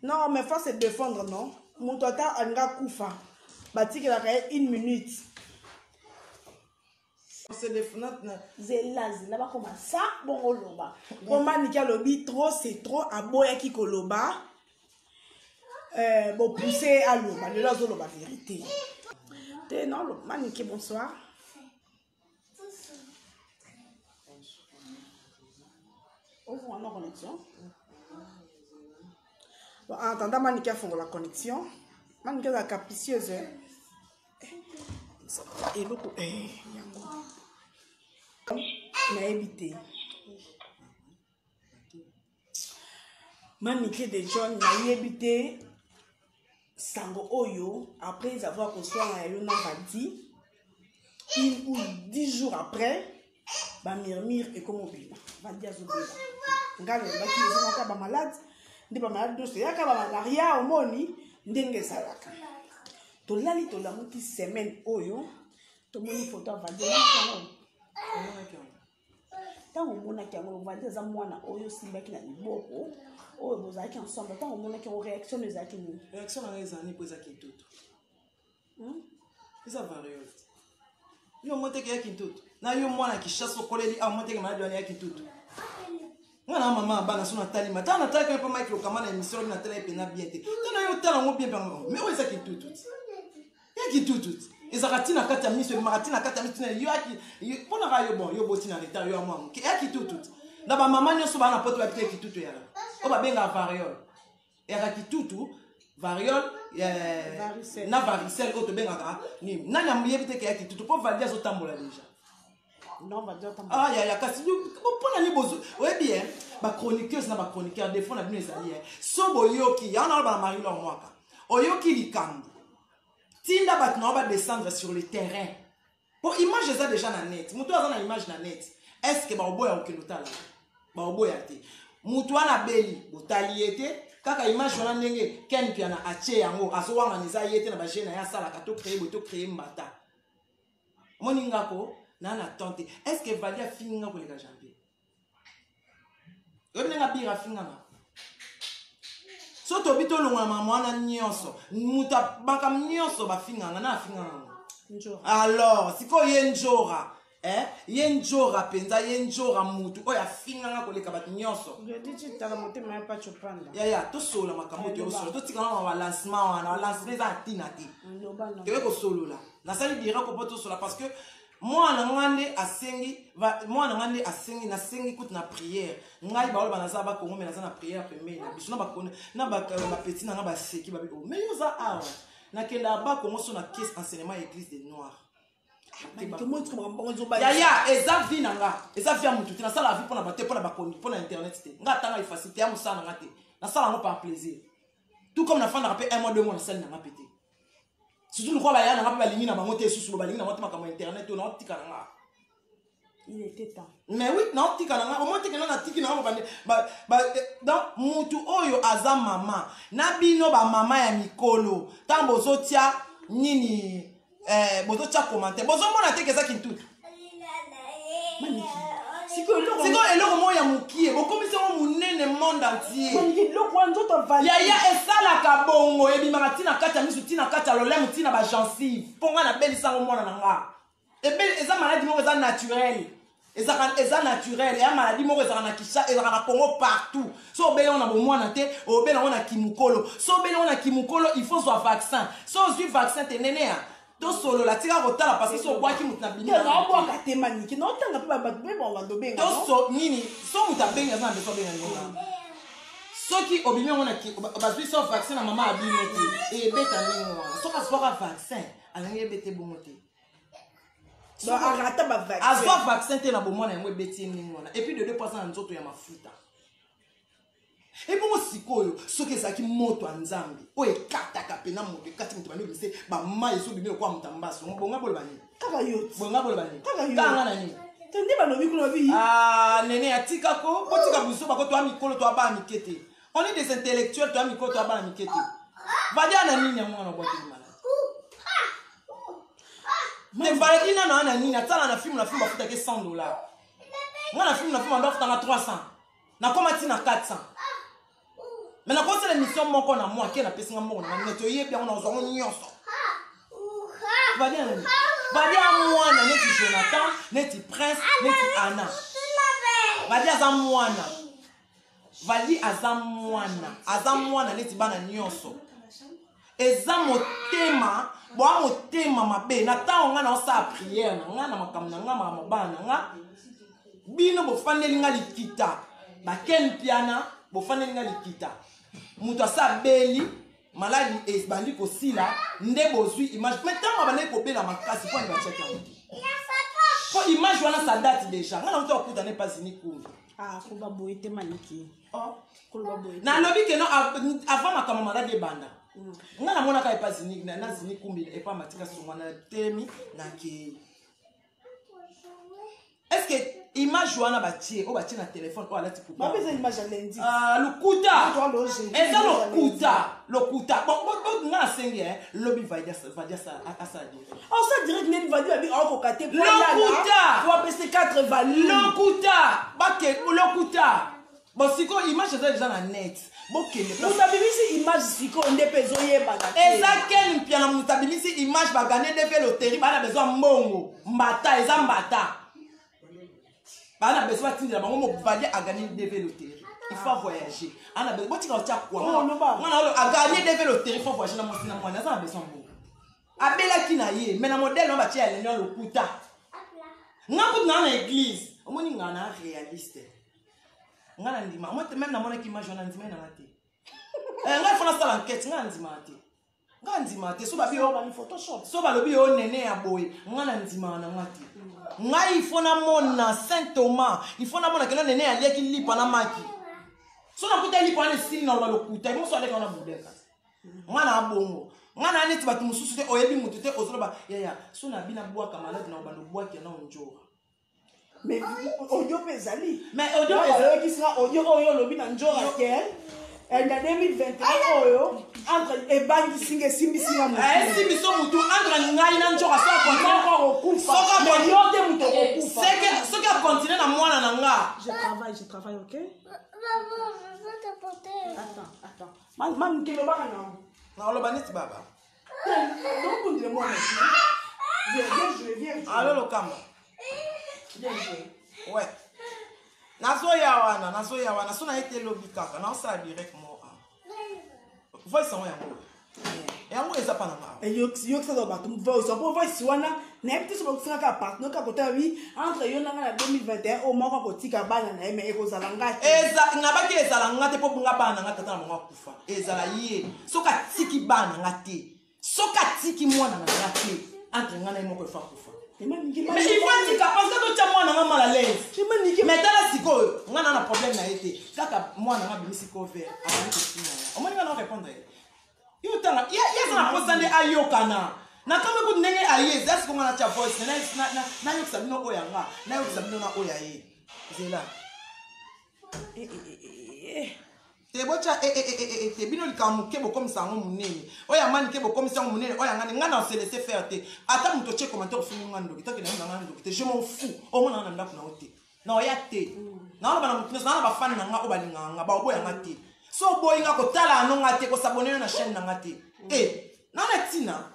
Non, mais faut se défendre, non? Moto ata alinga kufa. Batikelaka ye une minute. Zela zela bakoma sa bongo loba. Po Manike alobi trop c'est trop aboyaki koloba. Euh, bopousse aloba lelo azoloba vérité. Te non, Manike bonsoir. Ofungola na connexion. Bon, en attendant Manike afongola connexion. Manike azala capricieuse. Eh, eloko eh, yango nayebi te. Manike de John nayebi te sango oyo après avoir koswana ya yo na Vadi une ou 10 jours après bamurmure ekoma obima Vadi azobela ngai nalobaki ezongaka bamalade nde bamalade nyonso eyaka bamalaria omoni ndenge ezalaka tolali tolamuki semaine oyo tomoni foto ya Vadi omonaki yango Ntango omonaki yango, Valdi aza mwana oyo osimbaki na liboko, oyo bozalaki ensemble. Ntango omonaki yango, réaction no ezalaki nini? Réaction na ngai ezali mpo eza kintutu. Hmm? Eza variole. Yo omoteke ya kintutu. Na yo mwana Kinshasa okoleli awa omoteke maladi wana ya kintutu. Nga na mama bana so natali ma tala natalaki mpe Mike Lokama na émission oyo natala ye mpenza bien te. Tala yo otala yango bien mpe mais oyo eza kintutu. Ya kitutu ezalaka ntina kati ya miso ebimaka ntina kati ya miso ntina yo yaki mpo na yo bon yo boti na retard yo ya mwa moke ya kitutu na bamama nyonso baa na poto babi te kitutu yaka oyo babengaka variole yaka kitutu variole eh, na varicelle oyo tobengaka nini nani ayebi te ke ya kitutu mpo valdi azotambola deja ah yaya kasi mpo na nini bozo oyebi ye bachroniqueuse na bachroniqueur defo na bino ezali ye so boyoki yango naloba na marie lor mwaka oyoki likambo tinda bato na yo badescendre sur le terrain mpo image eza déjà na net moto aza na image na net est ce que bakoboya kokende otala bakoboya te moto wana abeli botali ye te kaka image wana ndenge ken piana atie yango azowangana eza ye te na baje na ye asalaka to cree boye to cree mbata omoni nga ko na na temps te est ce que vali afingi nga koleka janvier oyebi ndenge abira afinga nga so tobi tolongola mama wana nyonso moto makambo nyonso bafinga nga na afinga nga alors sikoyo ye njora eh? ye njora mpenza ye njora motu oyo afinga nga koleka bato nyonso yaya tosolola makambo toyosolola totikana na balancement wana balancement eza na ntina te toye kosolola nasali direct mpo tosola parce que mwana nga nde asengi mwana nga nde asengi nasengi kutu na prière ngai baoloba naza bakongo me naza na prière pembeni na biso na bapeti na nga baseki babi oh, me yo oza awa nakendaka bakongo so na caisse enseignement ya église de noir yaya eza vie na nga eza vie ya motu te nasala vie mpona bato mpona bakondi mpona internet te nga atanga efasi te ya mosala na nga te nasala yango par plaisir tout comme nafandaka mpe un mois deux mois nasali na nga mpe te surtout lokola baya na nga mpe balingi na bango te susu balingi na bango te makambo ya internet oyo naotika na nga il était temps mais oui naotika na nga omoi teke nga natiki na nga bobande donc mutu oyo aza mama na bino bamama ya mikolo ntango bozotia nini eh, bozotia commentaire bozomona te ke eza kintutu sikoyo eloko moko ya mokie bokomisi yango monene monde entier yaya esalaka bongo ebimaka ntina kati ya misu ntina kati ya lolemo ntina bagensive mpo ngai nabelisa yango mwana na nga eza maladi moko eza naturel ezaka eza naturel eya maladi moko ezalaka na kisha ezalaka na congo partout so obeli yango na bomwana te obeli yango na kimokolo so obeli yango na kimokolo il faut zwa vaccin so ozwi vaccin te neneya tosolola tika kotala parce que so obwaki moto na bimi naobwaka te manike naotanga mpe bato mpe bawando obenga toso nini so moto abengi aza na besoin abenga ndenge soki obimi yango na bazwi so vaccin na mama abino te ebeta ndenge wana soki azwaka vaccin alingi ebete bongo te arata bavaccin azwa vaccin te na bomwana yango ebeti ye ndenge wana epuis de deux poisa na nzoto ya mafuta ebongo sikoyo soki ezalaki moto ya nzambe oyo ekataka mpena moto ekati moto bandi obimisi bamai ezobimi lokola moto ya mbasu bonga boloba nini kaka yo bonga boloba nini kaka yo kanga na nini te nde balobi kuna babi ah nene atika ko botika buzoba ko toa mikolo toa bana mike te on est des intellectuels toa mikolo toa bana mike te vadia na nini yango wana obwakeli maladi te valadi nano ana nini atala na filme na filme bafutaki 100 dollar nga na filme na filme ando afutanga 300 nakoma ti na 400. Me nakosala émission moko na mwa ke napesi nga mbongo na nga neti oyebi yango nakozwa yango nyonso. Vadi ya nani? Vadi ya mwana neti Jonathan, neti Prince, neti Anna. Vadi aza mwana. Vadi aza mwana, aza mwana neti bana nyonso. Eza motema, boa motema mabe. Na ntango nga naosala prière na nga na makambo na nga, makambo bana na nga. Bino bofandeli nga likita. Ba Ken Mpiana bofandeli nga likita. Moto asa abeli maladi ebandi kosila nde bozwi image. Mais ntango abandaki kobela makasi mpo ani batiaki yango te. Mpo image wana ça date déjà. Nga nauti kokuta na Etats-Unis kumbi. Ah, koloba boye te Maniki. Oh. Koloba boye. Nalobi ke non avant makambo maladi ebanda. Nga namonaka Etats-Unis na Zini kumbi epa Matika Songwa na telemi na kei. Est-ce que image wana batie oyo batie na téléphone oyo alati poupée? Bapesa image ya lundi. Ah, lokuta. Eza lokuta, lokuta. Bon, bon, bon, nga nasengi hein, lobi Vadi Vadi asala direct. Ah, ça direct neni Vadi abi akoka te. Lokuta. Faut apesa 4 value. Lokuta. Bake lokuta. Bon, sikoyo image eza déjà na net. Bokende. Moto abimisi image sikoyo nde mpe ezoyebana te. Eza Ken Mpiana moto abimisi image ba gagner DV loterie ba na besoin mbongo. Mbata eza mbata. Ba na besoin batindela bango mo Vadi a gagner DV loterie. Il faut voyager. Ana besoin botika otia kwa. Oh, loba. Mwana oyo a gagner DV loterie, il faut voyager na mwasi na mwana. Aza na besoin mbongo. Abelaki na ye, mais na modèle wana batie ya lelo ya lokuta. Nga kutu na na église. Omoni nga na réaliste. Nga na ndima. Moi même namonaki image wana ndima na te. Eh nga faut nasala enquête, nga ndima te. Nga ndima te. So babi yo Photoshop. So balobi yo nene ya boye, nga na ndima na nga te. Nga il faut namona Saint Thomas, il faut namona keno nene aliaki lipa na maki. So nakuta lipa wana esili na loba lokuta, moso aleka wana budeka. Nga na bongo. Nga na neti bato mosusu te, oyebi motu te, ozoloba yaya, so na bina bwaka malade na obanda obwaki na onjora. Mais audio mpe ezali. Mais audio Nga ezali. bayokisi nga audio oyo olobi na njora ke, na 2021 oyo, entre ebangisi nga, esimbisi nga motu. Esimbisi yo motu, entre ngai na njora, soki akontinue- Moko akokufa. Soki Mais akontinue- yo te moto okokufa. Seke, soki akontinue na mwana na nga. Je travaille, je travaille, ok? Maman, je veux te porter. Attends, attends. Mam, nkelo baka na yo. Nakoloba neti baba. Donc, on dirait moi, mais viens, viens jouer, viens jouer. Allô, Lokamba. Viens jouer. Ouais. Nazoya wana, nazoya wana. So na ete lobi kaka, na osala direct mo. Voice yango yango. Yango eza pa na nga. Eh, yo, yo, ça doit battre voice. Po voice wana, na yebi te so bakosaka kaka partenaire kaka kotala wi, entre yo na nga na 2021, oyo moko akotika bana na ye, mais ekozala nga te. Eza, nabaki ezala nga te, po nga bana na nga, tata na bango akufa. Ezala ye. Soki atiki bana na nga te, soki atiki mwana na nga te, entre nga na ye moko efa akufa. Mais Mais il faut atika, parce que totia mwana nga mal à l'aise. Mais tala sikoyo, nga na na problème na ye te. Kaka mwana nga abimisi cover, abandi kofinga nga. Omoni nga na répondre ye. Yo tanga, ye, ye aza na posa nde ayokana. Na kamwe kutu ndenge aye, eza sikoyo nga natia voice, nayokisa bino oyo ya nga, nayokisa bino na oyo ya ye. Zela. Te botia, te bino likambo moke bokomisa yango monene. Oyo ya mani ke bokomisa yango monene, oyo ya ngani, nga na se laisser faire te. Ata moto otie commentaire ofingi nga ndoki, tant que na nga ndoki te, je m'en fous. Omona nga na ndako na yo te. Na oya te. Na oloba na moto nyonso, na na ba fan na nga oyo balingaka nga, ba oboya nga te. So oboyi nga kotala ano nga te, kosabonner na chaîne na nga te. Na na tina.